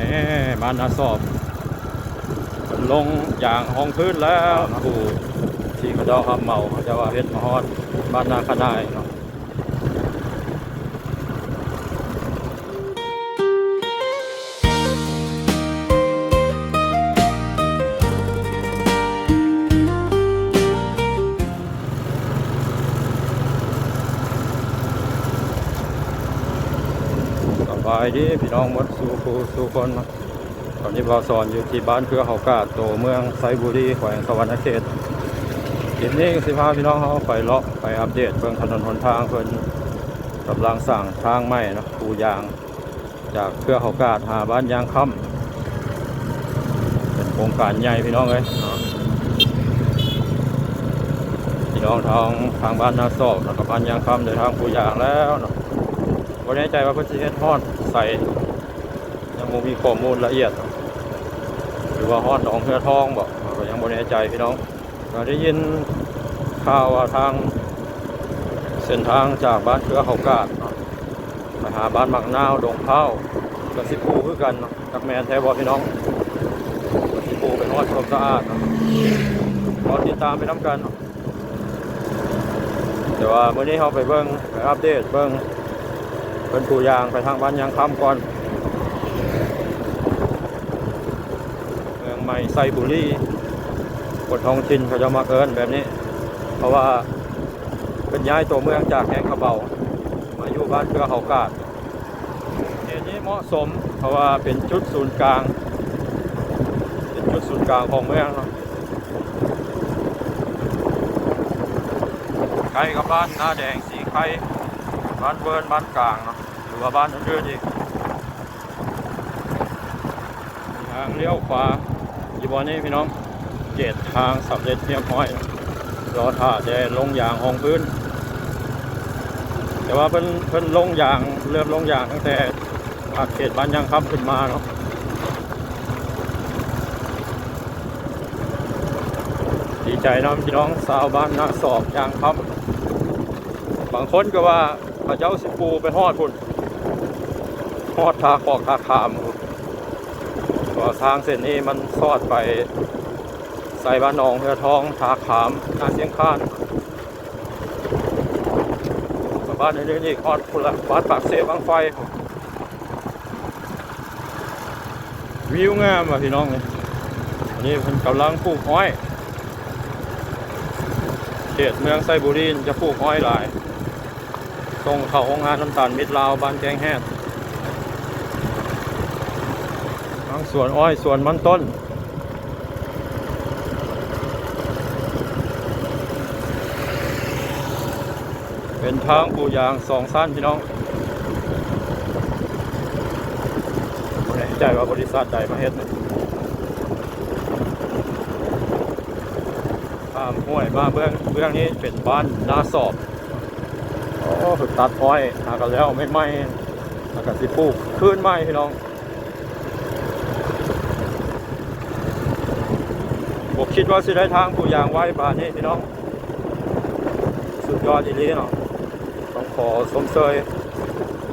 ແໝ ບ້ານນາຊອບ ເພິ່ນລົງຢາງຮອງພື້ນແລ້ວເນາະ. ຜູ້ທີ່ເຂົາເຈົ້າຮັບເໝົາ ເຂົາເຈົ້າວ່າເຮັດມາຮອດບ້ານນາຂະໜ່າຍເນາະ. ສະບາຍດີພີ່ນ້ອງໝົດສູ່ຜູ້ສູ່ຄົນເນາະ. ຕອນນີ້ບ່າວສອນຢູ່ທີ່ບ້ານເຄືອເຂົາກາດ ໂຕເມືອງໄຊບູລີ ແຂວງສະຫວັນນະເຂດ. ຄລິບນີ້ຊິພາພີ່ນ້ອງເຮົາໄປເລາະ ໄປອັບເດດເບິ່ງຖະໜົນຫົນທາງເພິ່ນກຳລັງສ້າງທາງໃໝ່ເນາະ ປູຢາງ ຈາກເຄືອເຂົາກາດຫາບ້ານຍາງຄຳ ເປັນໂຄງການໃຫຍ່ພີ່ນ້ອງເອີຍເນາະ. ພີ່ນ້ອງທາງ ທາງບ້ານນາຊອບ ແລ້ວກໍບ້ານຍາງຄຳ ໄດ້ທາງປູຢາງແລ້ວເນາະ. ບໍ່ແນ່ໃຈວ່າເພິ່ນຊິເຮັດຮອດໃສ ຍັງບໍ່ມີຂໍ້ມູນລະອຽດ ຫຼືວ່າຮອດໜອງເຮືອທອງບໍ ເຮົາກໍຍັງບໍ່ແນ່ໃຈພີ່ນ້ອງ. ກໍໄດ້ຍິນຂ່າວວ່າທາງ ເສັ້ນທາງຈາກບ້ານເຄືອເຂົາກາດເນາະ ໄປຫາບ້ານໝາກນາວ ດົງພ້າວ ກໍຊິປູຄືກັນເນາະ. ຈັກແມ່ນແທ້ບໍ່ພີ່ນ້ອງ ກໍຊິປູໄປຮອດຄວາມສະອາດເນາະ. ລໍຕິດຕາມໄປນຳກັນເນາະ. ແຕ່ວ່າມື້ນີ້ເຮົາໄປເບິ່ງ ໄປອັບເດດເບິ່ງ ເພິ່ນປູຢາງໄປທາງບ້ານຍາງຄຳກ່ອນ. ເມືອງໃໝ່ໄຊບູລີ ຄົນທ້ອງຖິ່ນເຂົາເຈົ້າມັກເອີ້ນແບບນີ້ ເພາະວ່າເພິ່ນຍ້າຍຕົວເມືອງຈາກແກ້ງຂະເບົາ ມາຢູ່ບ້ານເຄືອເຂົາກາດ. ເຂດນີ້ເໝາະສົມ ເພາະວ່າເປັນຈຸດສູນກາງ ເປັນຈຸດສູນກາງຂອງເມືອງເນາະ. ໃກ້ກັບບ້ານນາແດງ ສີໄຄ ບ້ານເວີນ ບ້ານກາງເນາະ ຫຼືວ່າບ້ານອື່ນໆອີກ. ທາງລ້ຽວຂວາຢູ່ບ່ອນນີ້ພີ່ນ້ອງ ເກດທາງສຳເລັດຮຽບຮ້ອຍ ລໍຖ້າແຕ່ລົງຢາງຮອງພື້ນ. ແຕ່ວ່າເພິ່ນ ເພິ່ນລົງຢາງ ເລີ່ມລົງຢາງຕັ້ງແຕ່ ຫາກເຂດບ້ານຍາງຄຳຂຶ້ນມາເນາະ. ດີໃຈນຳພີ່ນ້ອງຊາວບ້ານນາຊອບ ຍາງຄຳ. ບາງຄົນກໍວ່າເຂົາເຈົ້າຊິປູໄປຮອດພຸ້ນ ຮອດທ່າຂອກທ່າຂາມ ເພາະວ່າທາງເສັ້ນນີ້ມັນສອດໄປໃສ່ບ້ານໜອງເຮືອທອງ ທ່າຂາມ ນາຊຽງຄານ. ບ້ານອື່ນໆອີກ ຮອດພຸ້ນລະ ບ້ານປາກເຊ ວັງໄຟ. ວິວງາມວ່ະພີ່ນ້ອງເອີຍ. ອັນນີ້ເພິ່ນກຳລັງປູກອ້ອຍ. ເຂດເມືອງໄຊບູລີຈະປູກອ້ອຍຫຼາຍ ສົ່ງເຂົ້າໂຮງງານນ້ຳຕານມິດລາວ ບ້ານແກ້ງແຮດ ທັງສວນອ້ອຍ ສວນມັນຕົ້ນ. ເປັນທາງປູຢາງສອງຊັ້ນພີ່ນ້ອງ. ບໍ່ແນ່ໃຈວ່າບໍລິສັດໃດມາເຮັດ. ຂ້າມຫ້ວຍມາເບື້ອງ ເບື້ອງນີ້ເປັນບ້ານນາສອບ. ໂອ້ ຕັດອ້ອຍ ຫາກະແລ້ວໃໝ່ໆ ແລ້ວກະຊິປູກຄືນໃໝ່ພີ່ນ້ອງ. ບໍ່ຄິດວ່າຊິໄດ້ທາງປູຢາງໄວປານນີ້ພີ່ນ້ອງ. ສຸດຍອດອີ່ຫຼີເນາະ. ຕ້ອງຂໍຊົມເຊີຍ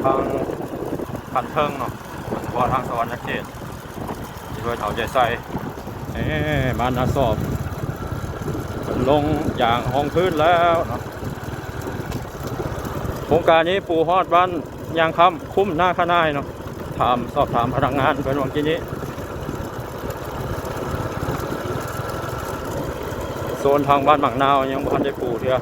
ທາງຂັ້ນເທິງເນາະ ໂດຍສະເພາະທາງສະຫວັນນະເຂດ ທີ່ເພິ່ນເອົາໃຈໃສ່. ເອີ ບ້ານນາສອບ ເພິ່ນລົງຢາງຮອງພື້ນແລ້ວເນາະ. ໂຄງການນີ້ປູຮອດບ້ານຍາງຄຳ ຄຸ້ມນາຂະໜ່າຍເນາະ. ຖາມ ສອບຖາມພະນັກງານເພິ່ນວ່າກີ້ນີ້ ໂຊນທາງບ້ານໝາກນາວຍັງບໍ່ທັນໄດ້ປູເທື່ອ.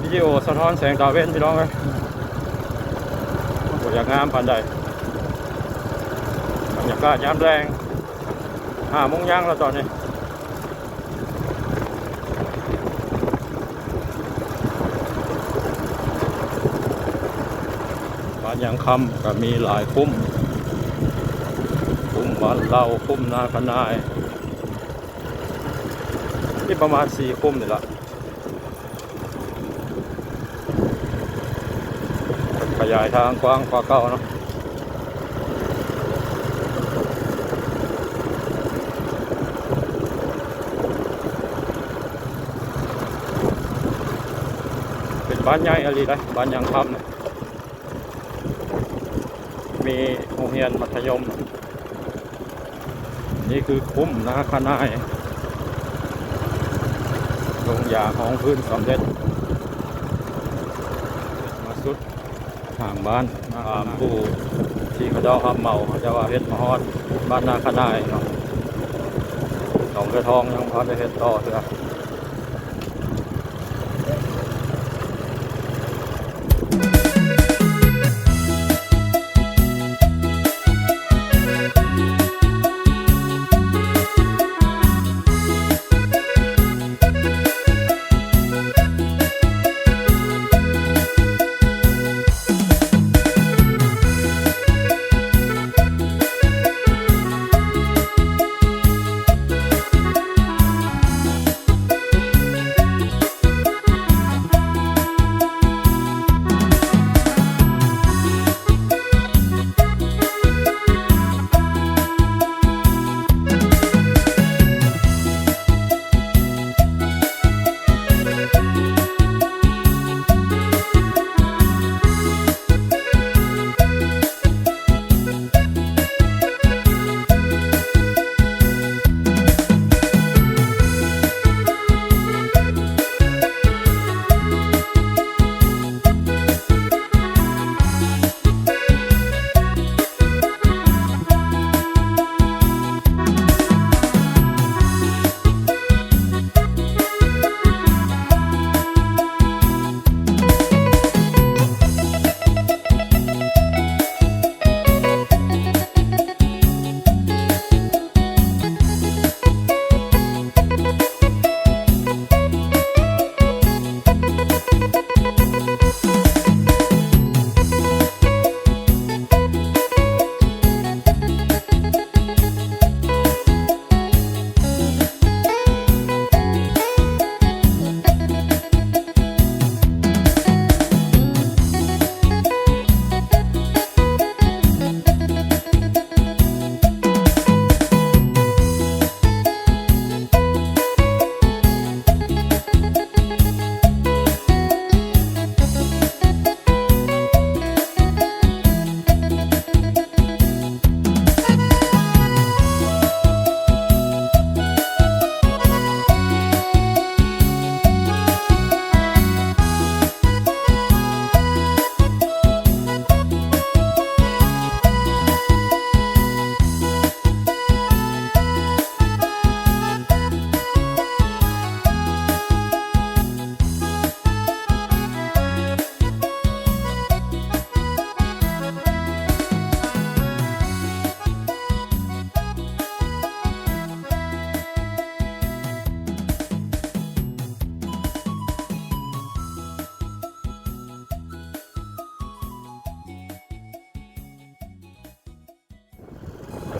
ວິດີໂອສະທ້ອນແສງຕາເວັນພີ່ນ້ອງເອີຍ ບໍ່ຢາກງາມປານໃດ. ບັນຍາກາດຍາມແລງ ຫ້າໂມງຢ່າງແລ້ວຕອນນີ້. ບ້ານຍາງຄຳກໍມີຫຼາຍຄຸ້ມ, ຄຸ້ມບ້ານເລົາ, ຄຸ້ມນາຂະໜ່າຍ, ມີປະມານສີ່ຄຸ້ມນີ້ລະ. ຂະຫຍາຍທາງກວ້າງກວ່າເກົ່າເນາະ. ເປັນບ້ານໃຫຍ່ອີ່ຫຼີເດ້ ບ້ານຍາງຄຳນະ, ມີໂຮງຮຽນມັດທະຍົມ. ນີ້ຄືຄຸ້ມນາຂະໜ່າຍ, ລົງຢາຮອງພື້ນສຳເລັດ ມາສຸດຂ້າງບ້ານ. ມາຕາມຜູ້ທີ່ເຂົາເຈົ້າຮັບເໝົາ, ເຂົາເຈົ້າວ່າເຮັດມາຮອດບ້ານນາຂະໜ່າຍເນາະ, ໜອງເຮືອທອງຍັງບໍ່ທັນໄດ້ເຮັດຕໍ່ເທື່ອ.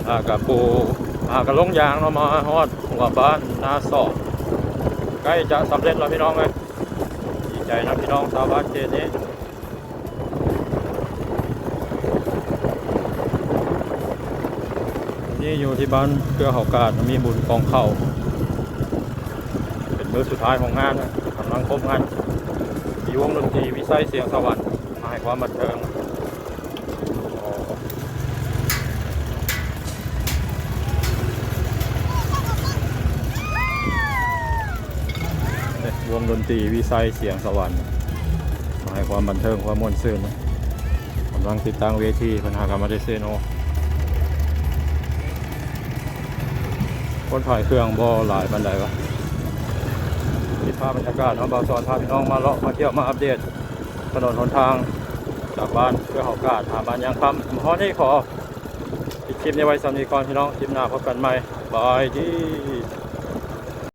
ຫາກະປູ ຫາກະລົງຢາງເນາະ ມາຮອດຫົວບ້ານນາສອງ ໃກ້ຈະສຳເລັດແລ້ວພີ່ນ້ອງເອີຍ. ດີໃຈນຳພີ່ນ້ອງຊາວບ້ານເຂດນີ້. ນີ້ຢູ່ທີ່ບ້ານເກືອເຂົາກາດ ມີບຸນກອງເຂົ້າ ເປັນມື້ສຸດທ້າຍຂອງງານ ກຳລັງຄົບງານ. ມີວົງດົນຕີວິໄສສຽງສະຫວັນ ມາໃຫ້ຄວາມບັນເທີງ. ວົງດົນຕີວິໄສສຽງສະຫວັນ ມາໃຫ້ຄວາມບັນເທີງ ຄວາມມ່ວນຊື່ນ. ກຳລັງຕິດຕັ້ງເວທີ ເພິ່ນຫາກະມາເດເຊໂນ. ຄົນຖ່າຍເຄື່ອງບໍ່ຫຼາຍປານໃດວະ. ເກັບພາບບັນຍາກາດເນາະ ບ່າວສອນພາພີ່ນ້ອງມາເລາະມາທ່ຽວມາອັບເດດ ຖະໜົນຫົນທາງຈາກບ້ານເກືອເຂົາກາດຫາບ້ານຍາງຄຳ. ຮອດນີ້ຂໍປິດ ຄລິບນີ້ໄວ້ສ່ຳນີ້ກ່ອນພີ່ນ້ອງ ຄລິບໜ້າພົບກັນໃໝ່ ສະບາຍດີ.